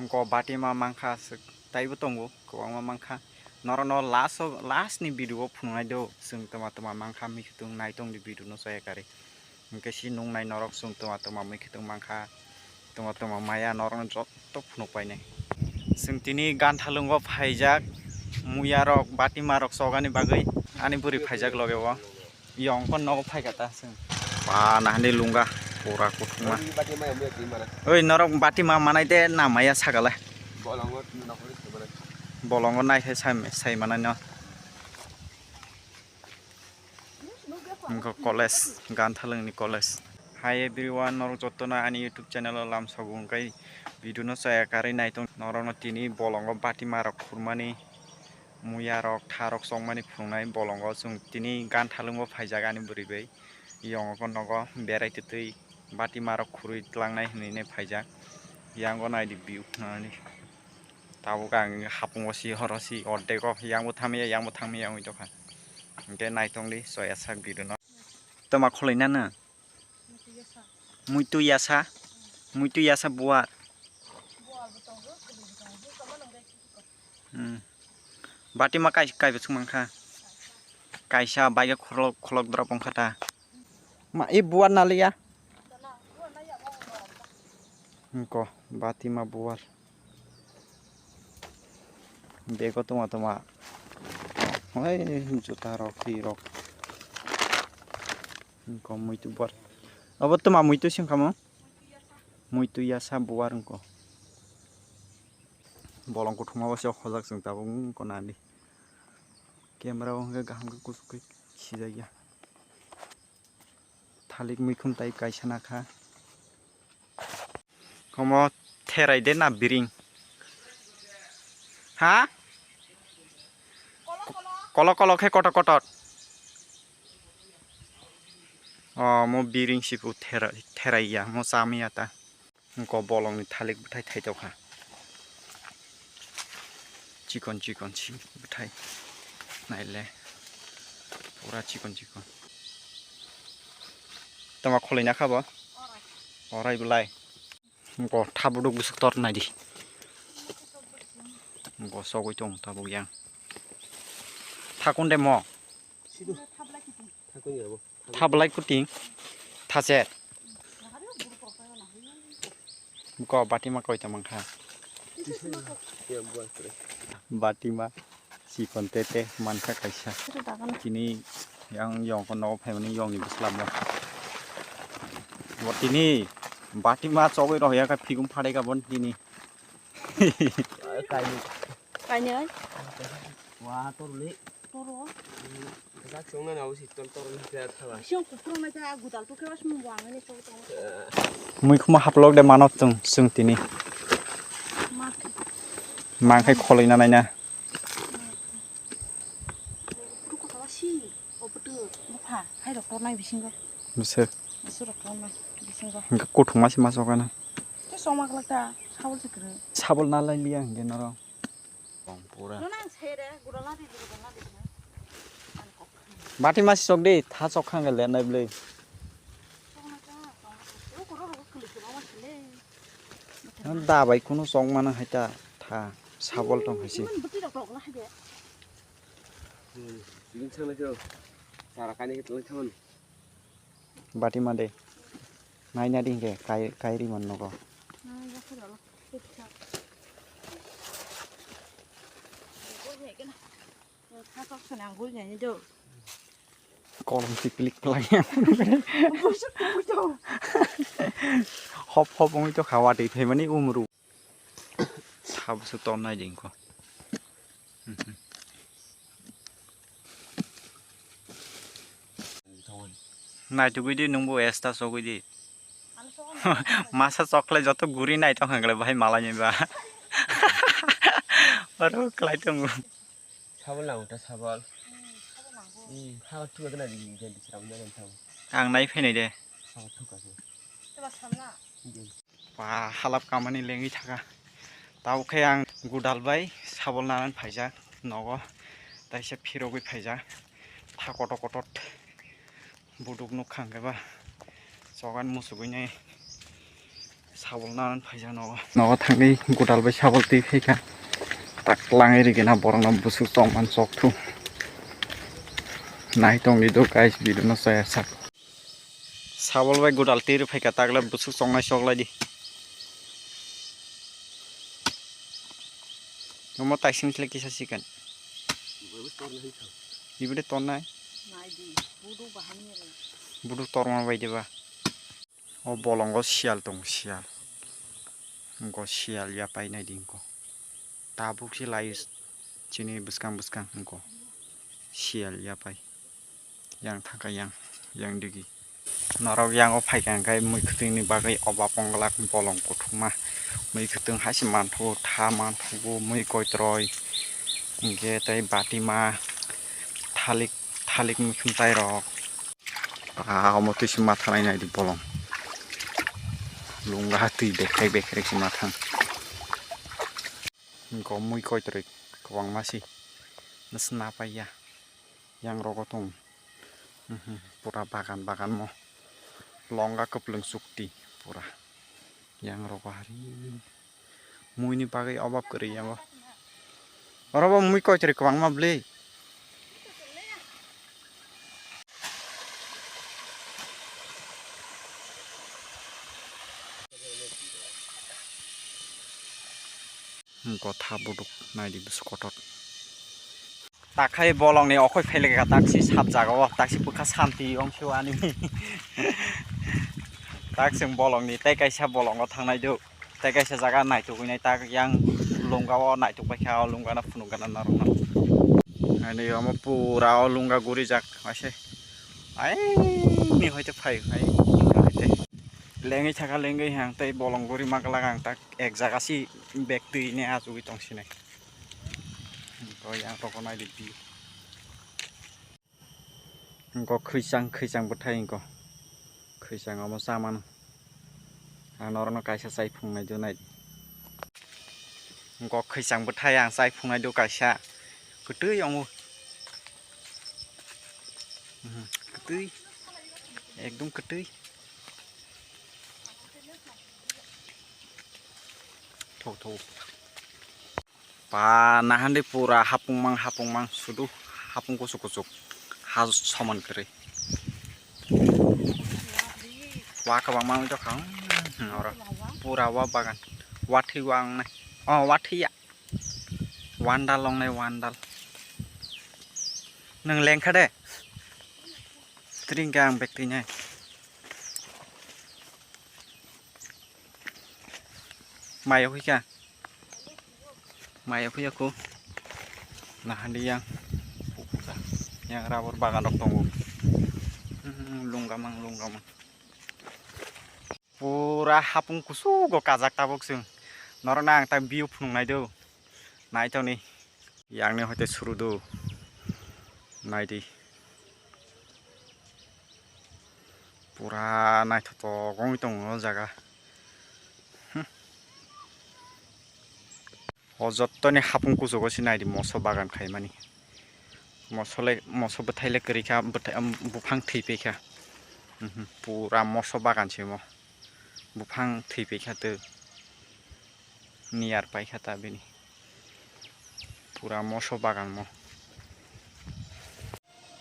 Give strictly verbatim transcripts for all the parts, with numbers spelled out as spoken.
Hwnkhe batima mankha, swk taibo tongo, kwbangma mankha. Norokno last o, last ni video o phunuknai do, chwng twma twma mankha, mikhutung naitongdi video no chaya karwi. Hwnkhe si nuknai norok chwng twma twma mikhutung mankha, twma twma maya norokno joto phunuk painai. Chwng tini Ganthalungo phaijak, muya rok, batima rok chogani bagwi ani bwrwi phaijak loge o. Yong kon nogo phaikha ta chwng. Ba nahani lunga pura kuthuma. Oi, norok batima manai de namaya sagale. Bolongo nai sai sai manai no. Wngkha college, Ganthalungni college. Hi everyone, norok jotono ani YouTube channel o lamsogo wngkha video no chaya karwi naitong norokno tini bolongo batima rok khurmani. Muya rok, tha rok chongmani phunuknai bolongo chwng tini Ganthalungo phaijak ani bwrwi bai. Yongo nogo berai twtwi batima rok khurwi tlangnai hinwi nai phaijak. Yango naidi view nani. Tabuk ang hapungo si horo si ordego yangbo thamya yangbo thamya wngwi tongkha. Hwnkhe naitongdi soya sak video no. Tama khwlai nana? Muitu yasa. Muitu yasa buar. Hmm. Batima kai, kaibo sung mankha. Kaisa baige khulok, khulok drop wngkha ta. Ma, e buar naliya. Wngko, batima buar. Bego toma toma. Oi, juta rok, hi rok. Wngko, muitu buar. Abo toma muitu sing kamo? Muitu yasa buar wngko. Bolong kuthuma bo se hojak chwng tabuk wngko nani. Camera o hwnkhe kaham khe kuchuk khe khijakya. Thalik muikhum tai kaisa nakha. Omo therai de na biring? Ha? Kolo kolo khe kotor kotor. Omo biring sibu therai, therai ya, omo chamya ta. Wngkha bolongni thalik bwthai thaitokha. Chikon chikon si bwthai. Naile. Pura chikon chikon. Tama khwlai nakha bo? Orai belai. Wngkha thabuduk bwswk tor naidi. Wngkha sogwi tong tabuk yang. Thakun de mo. Thablai kuting. Thacher. Buko batima koi tong mankha. Batima chikon tete mankha kaisa. Tini yang yong ko nogo phaimani yongni bwsla mo. Bo tini batima chogwi rohya kha phigum phadai kha bon tini. Kainwi. Kainwi. Wa torli. Toro. Dak songna na usi tor tor ni kaya thala. Siyang kukurang na kaya gudal to kaya sumung buang ni to to. Mui khuma haplok de manot tung sung tini. Mak. Mangkai kholoi na naina. Ruko to si. Obotu mupha hai rok to nai bisingo. Bwswk. Bwswk rok to nai bisingo. Hingke kuthuma si ma chokana. Te soma glak ta sabol sikre. Sabol na lai liya hingke noro. Bati masi sok di, tha sok khang le nai bwlwi. Da bai kunu sok mano hai ta tha sabol tong hai se. Bati ma de. Naina di hingke kai, kai ri man nogo. Kolom tiklik pelai. Hop hop ongoi to khawa twi phaimani umru. Sabso ton nai ding ko. Naitugwi di nungbo esta sogwi di. Masa chocolate joto guri nai tong hwngle bahai malai ni ba. Oro klai tongo. Sabol nango ta sabol. Hmm, ha tu gana di di di sabol nango sabol. Ang nai phainai de. Sabol thuka se. Tela samna. Ba halap kamani lengwi thaka. Tabuk khe ang gudal bai sabol nanan phaijak nogo. Taisa phirogwi phaijak. Tha kotor kotor. Buduk nukha hwnkhe ba. Chogan muchugwi nai. Sabol nanan phaijak nogo. Nogo thangwi godal bai sabol twi phaikha. Tak langwi rwgena borokno bwswk chongmani chok thu. Nai tongdi do guys, video no chaya sak. Sabol bai godal twi rw phaikha, takle bwswk chongnai chok lai di. Omo taising kisa sikon. Ibede tonnai. Budu torma bai diba. O bolongo siyal tongo, siyal. Wngkho siyal yapai naidi wngkho. Tabuk se lai chini bwskang bwskang wngkho. Siyal yapai. Yang thangkha yang, yang digi. Norok yango phaikha hwnkhe mui kwtwini bagwi obap wngwlak bolong kuthukma. Mui kwtwng hai se manthogo, tha manthogo, mui koitroi. Hwnkhe tei batima, thalik, thalik mui khumtai rok. Ah, omo twi se ma thanai naidi bolong. Lungga twi bekhai bekhai se ma thang. Wngkho mui koitroi kwbangma se. Bwswk napaiya. Yang rogo tong. Mhm, pura bagan bagan mo. Longga kwplwng chukti pura. Yang rogo hari. Muini bagwi obab kwrwi yango. Oro bo mui koitroi kwbangma bwlwi. Gotha buduk naidi bwswk kotor. Takhai bolongni okhoi phailekha taksi sap jagao, taksi bwkha santi wngkhe ani. Tak chwng bolongni tei kaisa bolongo thangnai do. Tei kaisa jaga naitugwi nai tak yang lungao naituk paikha, o lungano phunukgana norokno. Ani omo pura o lunga gurijak, aise. Aini hoite phai, ai, hoite. Lengwi thaka lengwi hang tei bolong guri maglak ang tak ek jaga si bek twi ne achugwi tong sinai. Ko yang rokno naidi view. Wngkho khwichang, khwichang bwthai wngkho. Khwichang omo chamano. Ang norokno kaisa chai phunuknai do nai. Wngkho khwichang bwthai ang chai phunuknai do kaisa. Kwtwi wngo. Mhm, kwtwi. Ekdom kwtwi. Thok thok. Ba nahandi pura hapung mang, hapung mang, sudu hapung kuchuk kuchuk, ha soman kwrwi. Wa kwbangma wngwi tongkha, hmm, oro pura wa bagan, wa thwi wa wngnai, oh, wa thwi ya, wandal wngnai, wandal. Nwng lengkha de, tring khe ang bek twi nai. Mayo khe kha. Mayo khe ko. Nahandi yang. Yang rubber bagan rok tongo. Hmm, lunggamang, lunggamang. Pura hapung kusugo kajak tabuk chwng. Norokno ang tak view phunuknai do. Naitokni. Yangni hoite suru do. Naidi. Pura naithotok wngwi tongo o jaga. Hmm. O jottoni hapung kuchugo se naidi moso bagan khaimani. Moso le, moso bwthai le kwrwi kha, bwthai, um, buphang thwi paikha. Mhm, pura moso bagan se mo. Buphang thwi paikha twi. Niyar paikha ta bini. Pura moso bagan mo.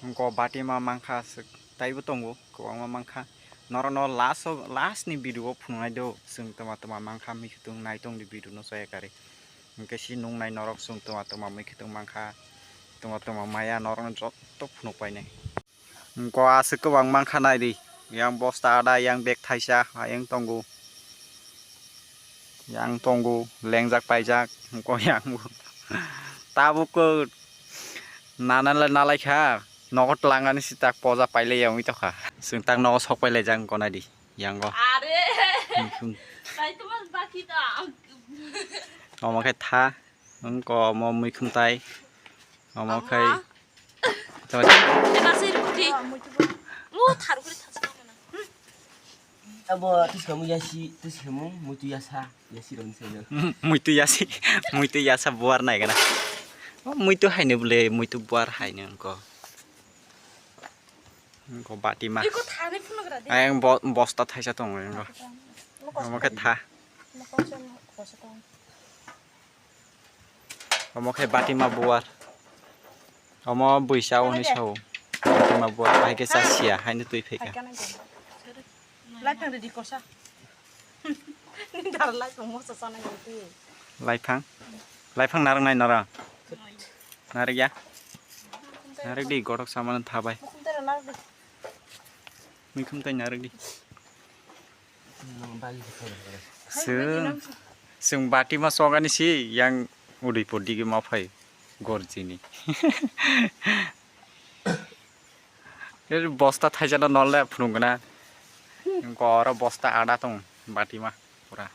Wngkho batima mankha aswk taibo tongo, kwbangma mankha. Norokno last o, last ni video o phunuknai do, chwng twma twma mankha, mikhutung naitongdi video no chaya kari. Hwnkhe si nuknai norok chwng twma twma mikhutung mankha, twma twma maya norokno joto phunuk painai. Wngkho aswk kwbang mankha naidi. Yang bosta ada, yang bag thaisa, ayang tongo. Yang tongo, lengjak paijak, wngkho yang bo. Tabuk ko nana le nalaikha, nogo twlangani si tak poja pailai ya wngwi tongkha. Chwng tak nogo sok pailaijak wngkho naidi, yango. Are! Hmm, hmm. Omo khe tha, wngkho omo muikhum tai, omo khai. Tama. Tama sir kuti. Mu thar kuri thasa mana. Abo tiskamu yasi, tiskamu muitu yasa, yasi roni sayo. Muitu yasi, muitu yasa buar nai gana. O muitu haino bole, muitu buar haino wngkho. Wngkho batima. Iko thani phunuk ra de. Ayang bo-, bosta thaisa tongo wngkho. Omo khe tha. Omo khe batima buar. Omo buisa hwnwi sao. Batima buar bahai khe cha sia haino twi phaikha. Laithang ridi kosa. Nini dara laithang mosa sana nini. Laithang? Laithang narwk nai nara? Narwk ya? Narwk di, gorok samano thabai. Mukhum tera narwk di. Mukhum tai narwk di. Chwng, chwng batima chogani si yang Udaipur digi ma phai gorjini. Bosta thaijano nole phunukgwna. Goro bosta ada tong batima pura.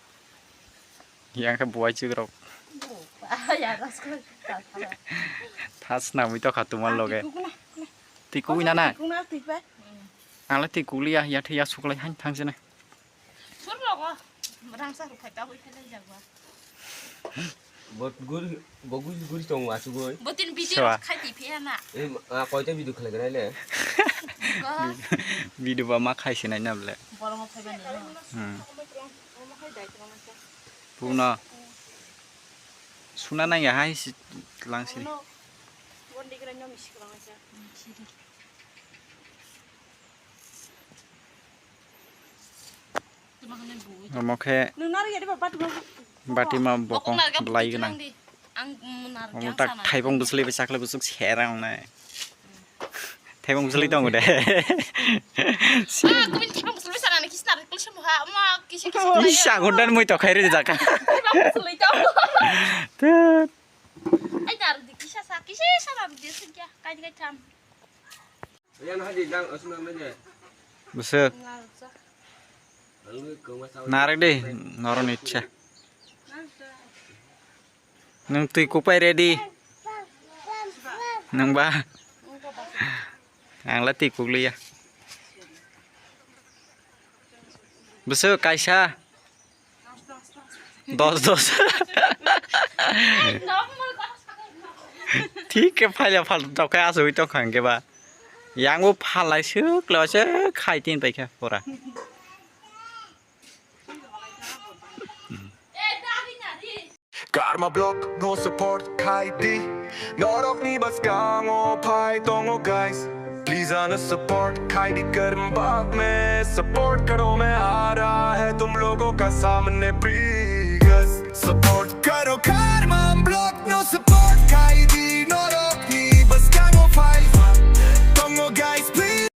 Yang khe buai chikrok. Thas namui tokha tumal loge. Tikui na na. Ang le tikuli ya, ya thai ya suklai han thang sene. Sur rogo. Rang sa rukhai ta hui khelai jagwa. Bot guri, bo guri guri tong wa sugoi. Botin video Swa. Khai ti phe na. Em, a koita video khelai grai le. Video ba ma khai sinai na ble. Borong phai ba ni. Hmm. Puno. Suna nang ya hai si lang si. Omo khe batima bokong belai gwnang. Omo tak khaibong bwswlwi bai chakle bwswk sera wngnai. Thaibong bwswlwi tongo de. Isa godan mui tokhai ri jaka. Tut. Bwswk. Narwk di, norokni ichha. Nwng twi kupai ready. Nwng ba? Ang le twi kukliya. Bwswk kaisa. Dos, dos. Thik khe phaila phal tokhe asugwi tongkha hwnkhe ba. Yang bo phalai swk le se khai tin paikha pura. Karma Block no support khai di. Norok ni bwskango phai tongo guys. Please ano support khai di Karma Block me. Support karo, main aa raha hai tum logo ka samne please. Support karo Karma Block no support.